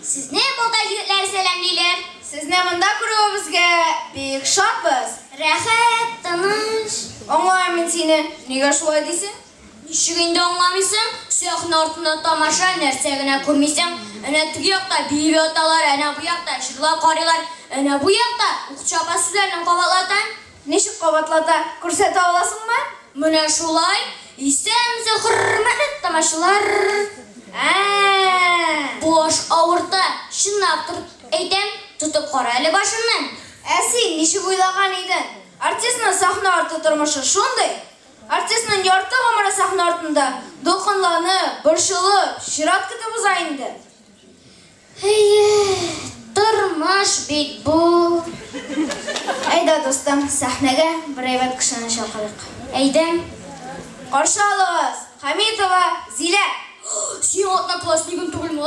Сезне Балтай егетләре сәламлиләр. Сезне монда күрүебезгә бик шатбыз. Рәхәт, тыныч. Аңламыйм мин сине, нигә шулай дисең? Ничек инде аңламыйсың? Сәхнә артында тамаша, нәрсә генә күрмисең. Әнә теге якта биеп яталар, әнә бу якта җырлап карыйлар, әнә бу якта укытучы апа сүзләрен кабатлата. Ничек кабатлата, күрсәтә аласыңмы? Менә шулай, исәнмесез, хөрмәтле тамашачылар! Ә-ә-ә! Баш авырта, чынлап торып әйтәм, тотып кара әле башымны. Ә син ничек уйлаган идең? Артистның сәхнә арты тормышы шундый! Артистның ярты гомере сәхнә артында дулкынланып, борчылып, чират көтеп уза инде. Әйе, тормыш бит бу. Әйдә, дустым, сәхнәгә бер әйбәт кешене чакырыйк. Әйдә. Каршы алыгыз, Хәмитова Зилә! Син однокласснигым түгелме?